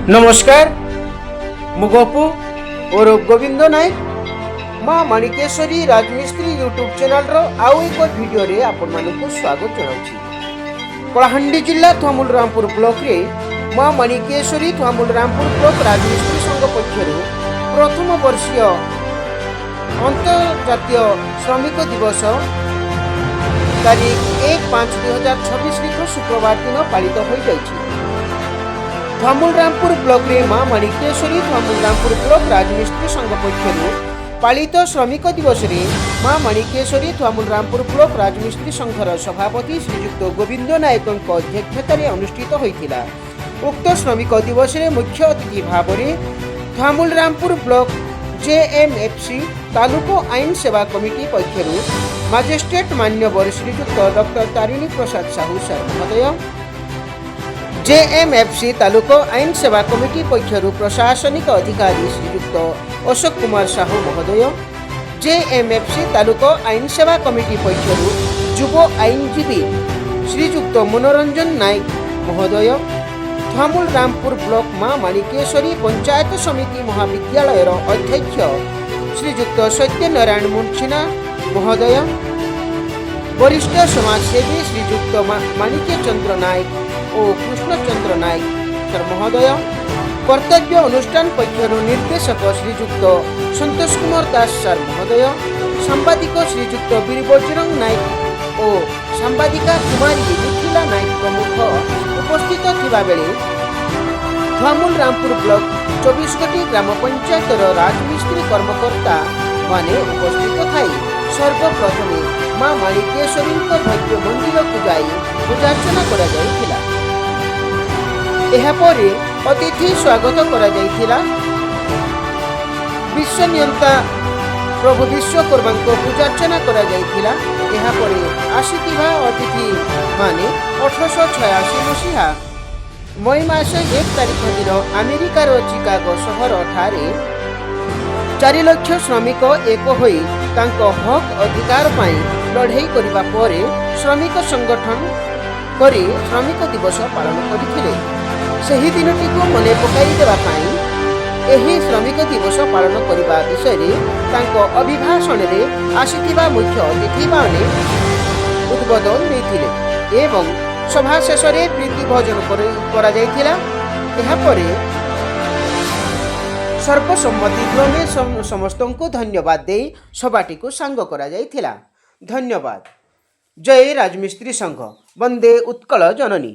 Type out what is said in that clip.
ନମସ୍କାର, ମୁଁ ଗପୁ ଓରଫ ଗୋବିନ୍ଦ ନାୟକ। ମା ମାଣିକେଶ୍ୱରୀ ରାଜମିସ୍ତ୍ରୀ ୟୁଟ୍ୟୁବ୍ ଚ୍ୟାନେଲର ଆଉ ଏକ ଭିଡ଼ିଓରେ ଆପଣମାନଙ୍କୁ ସ୍ୱାଗତ ଜଣାଉଛି। କଳାହାଣ୍ଡି ଜିଲ୍ଲା ଥୁଆମୁଲ ରାମପୁର ବ୍ଲକରେ ମା ମାଣିକେଶ୍ୱରୀ ଥୁଆମୁଲ ରାମପୁର ବ୍ଲକ ରାଜମିସ୍ତ୍ରୀ ସଂଘ ପକ୍ଷରୁ ପ୍ରଥମ ବର୍ଷୀୟ ଅନ୍ତର୍ଜାତୀୟ ଶ୍ରମିକ ଦିବସ ତାରିଖ 1/5/2026 ଲିଖ ଶୁକ୍ରବାର ଦିନ ପାଳିତ ହୋଇଯାଇଛି। ଥୁଆମୁଲ ରାମପୁର ବ୍ଲକରେ ମା ମାଣିକେଶ୍ୱରୀ ଥୁଆମୁଲ ରାମପୁର ବ୍ଲକ ରାଜମିସ୍ତ୍ରୀ ସଂଘ ପକ୍ଷରୁ ପାଳିତ ଶ୍ରମିକ ଦିବସରେ ମା ମାଣିକେଶ୍ୱରୀ ଥୁଆମୁଲ ରାମପୁର ବ୍ଲକ ରାଜମିସ୍ତ୍ରୀ ସଂଘର ସଭାପତି ଶ୍ରୀଯୁକ୍ତ ଗୋବିନ୍ଦ ନାୟକଙ୍କ ଅଧ୍ୟକ୍ଷତାରେ ଅନୁଷ୍ଠିତ ହୋଇଥିଲା। ଉକ୍ତ ଶ୍ରମିକ ଦିବସରେ ମୁଖ୍ୟ ଅତିଥି ଭାବରେ ଥୁଆମୁଲ ରାମପୁର ବ୍ଲକ ଜେଏମ୍ଏଫ୍ସି ତାଲୁକ ଆଇନ ସେବା କମିଟି ପକ୍ଷରୁ ମାଜିଷ୍ଟ୍ରେଟ୍ ମାନ୍ୟବର ଶ୍ରୀଯୁକ୍ତ ଡକ୍ଟର ତାରିଣୀ ପ୍ରସାଦ ସାହୁ ସାର୍ ମହୋଦୟ, ଜେଏମ୍ଏଫ୍ସି ତାଲୁକ ଆଇନ ସେବା କମିଟି ପକ୍ଷରୁ ପ୍ରଶାସନିକ ଅଧିକାରୀ ଶ୍ରୀଯୁକ୍ତ ଅଶୋକ କୁମାର ସାହୁ ମହୋଦୟ, ଜେଏମ୍ଏଫ୍ସି ତାଲୁକ ଆଇନ ସେବା କମିଟି ପକ୍ଷରୁ ଯୁବ ଆଇନଜୀବୀ ଶ୍ରୀଯୁକ୍ତ ମନୋରଞ୍ଜନ ନାୟକ ମହୋଦୟ, ଥୁଆମୁଲ ରାମପୁର ବ୍ଲକ ମା ମାଣିକେଶ୍ୱରୀ ପଞ୍ଚାୟତ ସମିତି ମହାବିଦ୍ୟାଳୟର ଅଧ୍ୟକ୍ଷ ଶ୍ରୀଯୁକ୍ତ ସତ୍ୟନାରାୟଣ ମୁନ୍ସିନା ମହୋଦୟ, ବରିଷ୍ଠ ସମାଜସେବୀ ଶ୍ରୀଯୁକ୍ତ ମାଣିକ୍ୟ ଚନ୍ଦ୍ର ନାୟକ ଓ କୃଷ୍ଣଚନ୍ଦ୍ର ନାୟକ ସାର୍ ମହୋଦୟ, କର୍ତ୍ତବ୍ୟ ଅନୁଷ୍ଠାନ ପକ୍ଷରୁ ନିର୍ଦ୍ଦେଶକ ଶ୍ରୀଯୁକ୍ତ ସନ୍ତୋଷ କୁମାର ଦାସ ସାର୍ ମହୋଦୟ, ସାମ୍ବାଦିକ ଶ୍ରୀଯୁକ୍ତ ବୀରବଜରଙ୍ଗ ନାୟକ ଓ ସାମ୍ବାଦିକା କୁମାରୀ ମିଥିଲା ନାୟକ ପ୍ରମୁଖ ଉପସ୍ଥିତ ଥିବାବେଳେ ଥୁଆମୁଲ ରାମପୁର ବ୍ଲକ 24 ଗୋଟି ଗ୍ରାମ ପଞ୍ଚାୟତର ରାଜମିସ୍ତ୍ରୀ କର୍ମକର୍ତ୍ତା ମାନେ ଉପସ୍ଥିତ ଥାଇ ସର୍ବପ୍ରଥମେ ମା ମାଣିକେଶ୍ୱରୀଙ୍କ ଭବ୍ୟ ମନ୍ଦିରକୁ ଯାଇ ପୂଜାର୍ଚ୍ଚନା କରାଯାଇଥିଲା। ଏହାପରେ ଅତିଥି ସ୍ୱାଗତ କରାଯାଇଥିଲା। ବିଶ୍ୱନିୟନ୍ତା ପ୍ରଭୁ ବିଶ୍ୱକର୍ମାଙ୍କ ପୂଜାର୍ଚ୍ଚନା କରାଯାଇଥିଲା। ଏହାପରେ ଆସିଥିବା ଅତିଥିମାନେ 1886 ମସିହା ମଇ ମାସ 1 ତାରିଖ ଦିନ ଆମେରିକାର ଚିକାଗୋ ସହରଠାରେ 4 ଲକ୍ଷ ଶ୍ରମିକ ଏକ ହୋଇ ତାଙ୍କ ହକ୍ ଅଧିକାର ପାଇଁ ଲଢ଼େଇ କରିବା ପରେ ଶ୍ରମିକ ସଂଗଠନ କରି ଶ୍ରମିକ ଦିବସ ପାଳନ କରିଥିଲେ। ସେହି ଦିନଟିକୁ ମନେ ପକାଇ ଦେବା ପାଇଁ ଏହି ଶ୍ରମିକ ଦିବସ ପାଳନ କରିବା ବିଷୟରେ ତାଙ୍କ ଅଭିଭାଷଣରେ ଆସିଥିବା ମୁଖ୍ୟ ଅତିଥିମାନେ ଉଦ୍ବୋଧନ ଦେଇଥିଲେ ଏବଂ ସଭା ଶେଷରେ ପ୍ରୀତି ଭୋଜନ କରାଯାଇଥିଲା। ଏହାପରେ ସର୍ବସମ୍ମତି କ୍ରମେ ସମସ୍ତଙ୍କୁ ଧନ୍ୟବାଦ ଦେଇ ସଭାଟିକୁ ସାଙ୍ଗ କରାଯାଇଥିଲା। ଧନ୍ୟବାଦ। ଜୟ ରାଜମିସ୍ତ୍ରୀ ସଂଘ। ବନ୍ଦେ ଉତ୍କଳ ଜନନୀ।